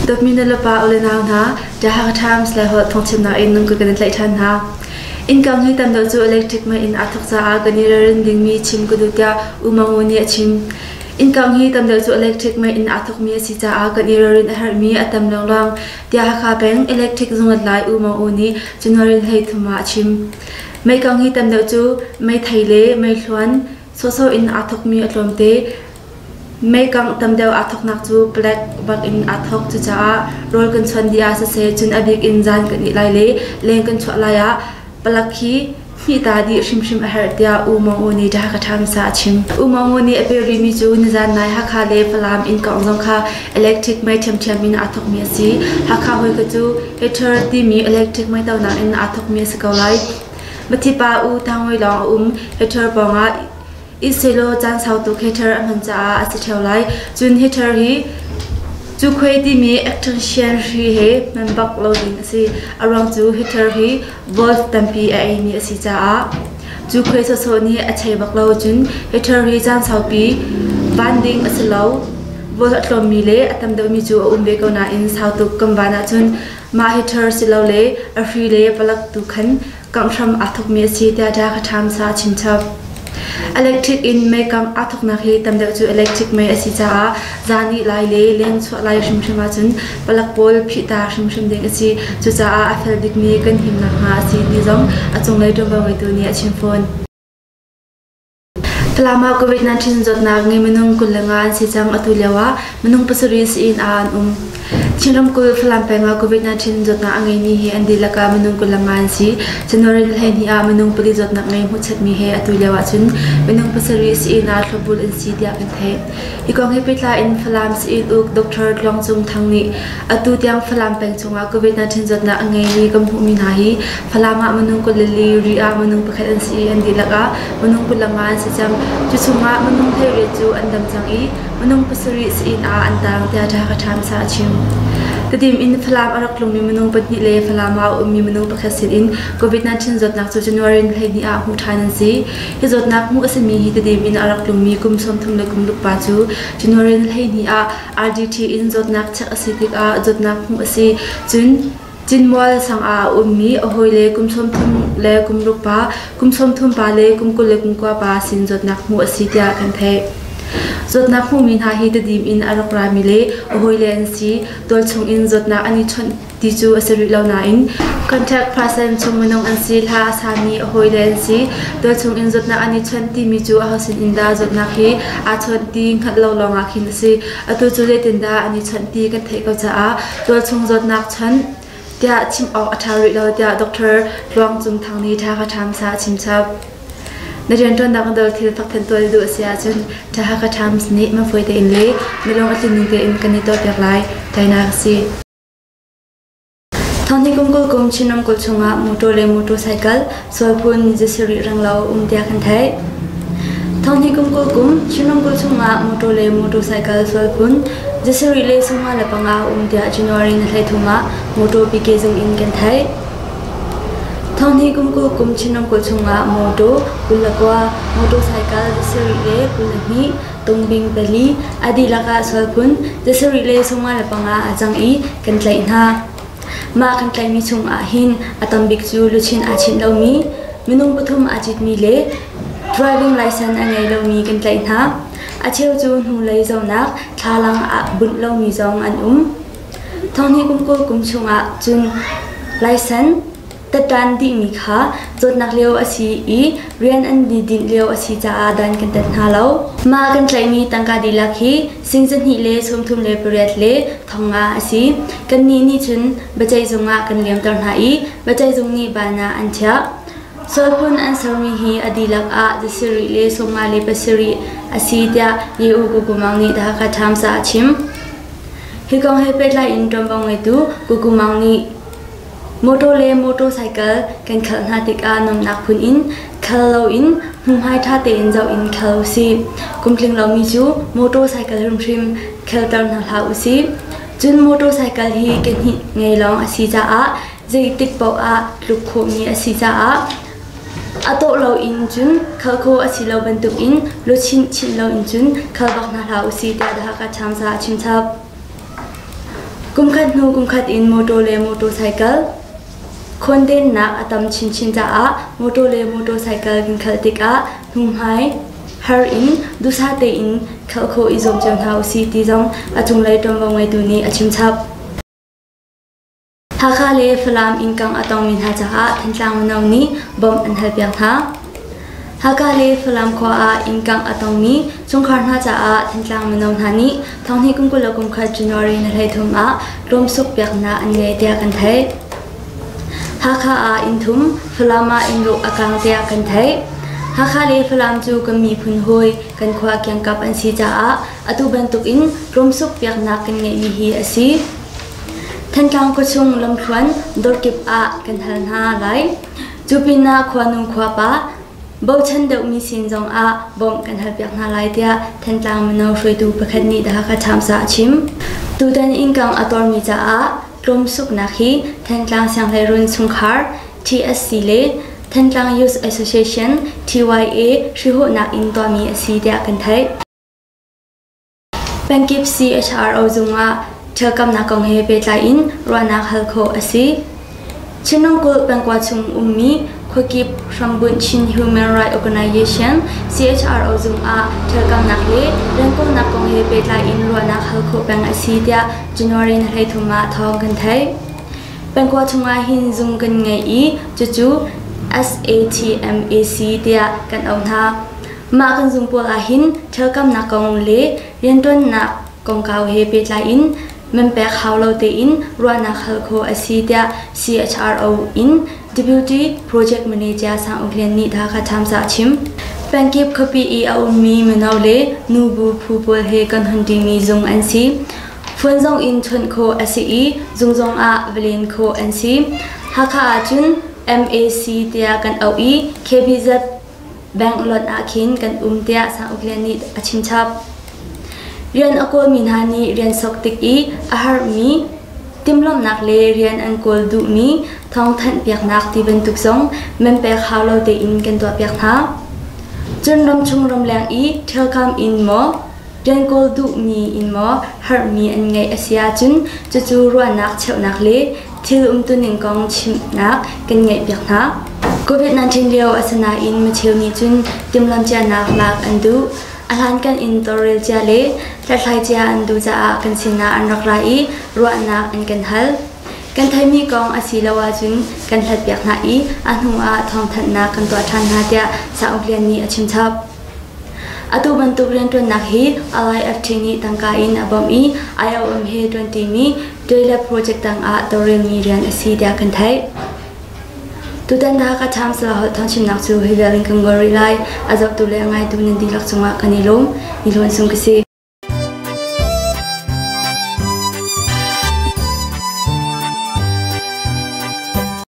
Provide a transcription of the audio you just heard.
Dawtmi nulepa u le nau hna, The Hakha Times Laiholh thawngchimnak in nan kut kan in tlaih ṭhan hna. Innkang hi tam deuh cu electric mei in aa thawk caah kan i ralrin dingmi chim ka duh tiah U Maung Oo nih a chim. Innkang hi tam deuh cu electric mei in aa thawkmi a si caah kan i ralrin a herhmi a tam lengluang tiah Hakha peng electric zungat lai U Maung Oo nih January 13 ah a chim. Meikang hi tam deuh cu meithei le meihluan sawhsawh in aa thawkmi a tlawmte. Meikangh tam deuh aa thawknak cu palek bak in aa thawk. Cucaah rawl kan chuan dih ah siseh cun a bik in zan kan ih lai le leng kan chuah lai ah palak hi hmihta dih hrimhrim a herh tiah U Maung Oo nih Hakha Times ah a chim. U Maung Oo nih a pe rihmi cu nizan nai Hakha le Falam inn kangh zong kha electric mei ṭhiamṭhiam in aa thawkmi a si. Hakha hawi kha cu heater timi electric mei tonak in aa thawkmi a si ko lai. Mathipa U Thang Hoi lawng a um. Heater pawngah i sehlaw caan sau tuk heater a hman caah a si ṭheo lai. Cun heater hi cukhuai timi extension hri he hman bak lo ding a si. A ruang cu heater hi volt tampi a eimi a si caah cukhuai sawsawh nih a chei bak lo. Cun heater hi caan saupi van ding a si lo. Volt a tlawmmi le a tam deuhmi cu a um ve ko nain sau tuk kan van ahcun mah heater silole a hri le palak tu khan kangh hram aa thawkmi a si tiah Dhaka Times ah a chimchap. Electric in mei kangh aa thawknak hi tam deuh cu electric mei a si caah zan ih lai le leng chuah lai hrimhrim ahcun palak pawl phihta hrimhrim ding a si. Cucaah a fel bikmi kan himnak hnga a si ti zong a cunglei ṭuanvo ngeitu nih a chim fawn. Falam ah COVID-19 zawtnak ngei minung 25 an si cang. Atu lio ah minung pasarih sii-inn ah an um. Chin ramkulh Falam peng ah COVID-19 zawtnak a ngeimi hi an dihlak ah minung 25 an si. January 12 ah minung pali zawtnak ngei hmuhchatmi he atu lio ahcun minung pasarih sii-inn ah thlopbul an si tiah kan theih. Hi kong he pehtlai in Falam sii-inn uk Dr. Tluang Cung Thang nih atu tiang Falam peng chungah COVID-19 zawtnak a ngeimi kan hmuhmi hna hi Falam ah minung 24, Rih ah minung pakhat an si i an dihlak ah minung 25 an si cang. Cu chungah minung 18 cu an dam cang i minung pasarih sii-inn ah an tang tiah Dhaka Times ah a chim. Tedim in Falam a rak tlungmi minung pahnih le Falam ah a ummi minung pakhat sin in COVID-19 zawtnak cu January 12 ah hmuh ṭhan an si. Hi zawtnak hmuh a simi hi Tedim in a rak tlungmi kum 30 le kum ruk pa cu January 12 ah RDT in zawtnak check a si tikah zawtnak hmuh a si. Cun Cinmual sang ah a ummi a hawile kum 30 le kum ruk pa, kum 30 pa le kum 20 le kum kua pa sin zawtnak hmuh a si tiah kan theih. Zawtnak hmuhmi hna hi Tedim in a rak rami le a hawile an si. Tualchung in zawtnak an i chawnh ti cu a si rih lo nain contact person chung minung an si, hla a sami a hawile an si. Tualchung in zawtnak an i chawnh timi cu aho sin in dah zawtnak hi aa chawnh ti hngalh lo lawngah khin a si. Atu cu zeitindah an i chawnh ti kan theih ko caah tualchung zawtnak chawnh tiah chim awk a ṭha rih lo tiah Dr. Tluang Cung Thang nih Hakha Times ah a chimchap. Na rianṭuannak na dol thil fakṭhen tuah na duh a si ahcun The Hakha Times nih mafawi tein le na lung a tlin ning tein kan i tuahpiak lai. Tainak a si. Thawngthing kum 20 kum Chin ramkulh chungah motor le motorcycle sualphun zasarih renglo um tiah kan theih. Thawngthing kum 20 kum Chin ramkulh chungah motor le motorcycle sualphun zasarih le sawmnga le panga um tiah January ni 13 ah motor PK zung in kan theih. Thawngthing kum 20 kum Chin ramkulh chungah motor 29, motorcycle zasarih le 22, tungbing pali, a dihlak ah sualphun zasarih le 55 a cang i kan tlaih hna. Mah kan tlaihmi chungah hin a tambik cu luchin aa chinh lomi, minung pathum aa citmi le driving license a ngei lomi kan tlaih hna. A cheu cu hnulei zohnak thlalang ah bunh lomi zong an um. Thonghnih kum 20 kum chungah cun license Tatṭan dihmi kha zawtnak lio a si i rian an i dinh lio a si caah dan kan tat hna lo. Mah kan tlaihmi tangka dihlak hi sing zahnih le sawmthum le pariat le thongnga a si. Kannih nih cun biaceihzung ah kan liamter hna i biaceihzung nih ban ah an chiah. Sualphun an sermi hi a dihlak ah zasarih le sawmnga le pasarih a si tiah Ye-U Kukumang nih The Hakha Times ah a chim. Hi kong he pehtlai in ṭuanvo ngeitu Kukumang nih Motor le motorcycle kan khalh hna tikah nuamhnak phun in khal loin hmuhmai ṭha tein zoh in khal usih. Kum tling lomi cu motorcycle hrimhrim khelter hna hlah usih. Cun motorcycle hi kehnih ngei lawng a si caah zeitik paoh ah tluk khawhmi a si caah a tawh loin cun khal khawh a si lo bantukin luchin chinh loin cun khal bak hna hlah usih tiah The Hakha Times ah a chimchap. Kumkhat hnu kumkhat in mawṭaw le motorcycle khawndennak a tam chinchin caah mawṭaw le motorcycle kan khalh tikah hnuhmai har in duhsah tein khalh khawh i zuam cio hna usih ti zong a cunglei ṭuanvo ngeitu nih a chimchap. Hakha le Falam innkang a tongmi hna caah Thantlang mino nih bawmh an halpiak hna. Hakha le Falam khua ah innkangh a tongmi chungkhar hna caah Thantlang mino hna nih thonghnih kum 21 January ni 13 ah tlawmsuk piaknak an ngei tiah kan theih. Hakha ah inn thum, Falam ah inn ruk a kang tiah kan theih. Hakha le Falam cu kan miphun hawi kan khua kiangkap an si caah atu bantuk in tlawmsuk piaknak kan ngeihmi hi a si. Thantlang khuachung lamthluan dawrkip ah kan hal hna lai. Cu pinah khuanu khuapa bochan deuhmi sin zongah bawmh kan halpiak hna lai tiah Thantlang mino hruaitu pakhat nih The Hakha Times ah a chim. Tutan innkang a tuarmi caah tlawmsuknak hi Thantlang Sianghleirun chungkhar TSC le Thantlang Youth Association TYA hrihhawhnak in tuahmi a si tiah kan theih. Pengkip CHRO zung ah ṭhialkamnak kong he pehtlai in ruahnak hal khawh a si. Chin ramkulh pengkua chung ummi khuakip hrambunh Chin Human Rights Organization CHRO zung ah ṭhialkamnak le riankawlnak kong he pehtlai in ruahnak hal khawh peng a si tiah January ni 13 ah thawng kan theih. Pengkua chungah hin zung kan ngei i cucu SATMAC tiah kan auh hna. Mah kan zung pawl ahhin ṭhialkamnak kong le rianṭuannak kongkau he pehtlai in man pek hau lo tein ruahnak hal khawh a si tiah CHRO in Deputy Project Manager Sang Uk Lian nih The Hakha Times ah a chim. Pengkip khuapi i a ummi mino le nubu phu pawl he kan hun ṭimi zung an si. Phone zong in chawnh khawh a si i zung zong ah va len khawh an si. Hakha ahcun MAC tiah kan auh i KBZ bank loan ah khin kan um tiah Sang Uk Lian nih a chimchap. Rian a kawlmi hna nih rian sok tik i a harmi timhlamhnak le rian an kawl duhmi thawngthanh piaknak ti bantuk zong man pek hau lo tein kan tuahpiak hna. Cun ramchung ramleng i ṭhialkam in maw rian kawl duhmi in maw harmi an ngeih a si ahcun cucu ruahnak cheuhnak le thil umtuning kong chimhnak kan ngeihpiak hna. COVID-19 lio a si nain micheu nih cun timhlamcianak lak an duh. A hlankan in tawlrel cia le hlathlai cia an duh caah kan sinah an rak ra i ruahnak an kan hal. Kan theimi kong a si lo ahcun kan hlatpiak hna i a hnu ah thawngthanhnak kan tuah ṭhan hna tiah Sauk Lian nih a chimchap. Atu bantuk rianṭuannak hi LIFT nih tangka in a bawmh i IOM he ṭuanṭimi Toilet project tangah tawlrelmi rian a si tiah kan theih. Tutan Dhaka Times holh thawngchimnak cu hi vial in kan ngol rih lai. A zohtu le a ngaitu nan dihlak cungah kan i lawm. Ni Hluan Sung ka si.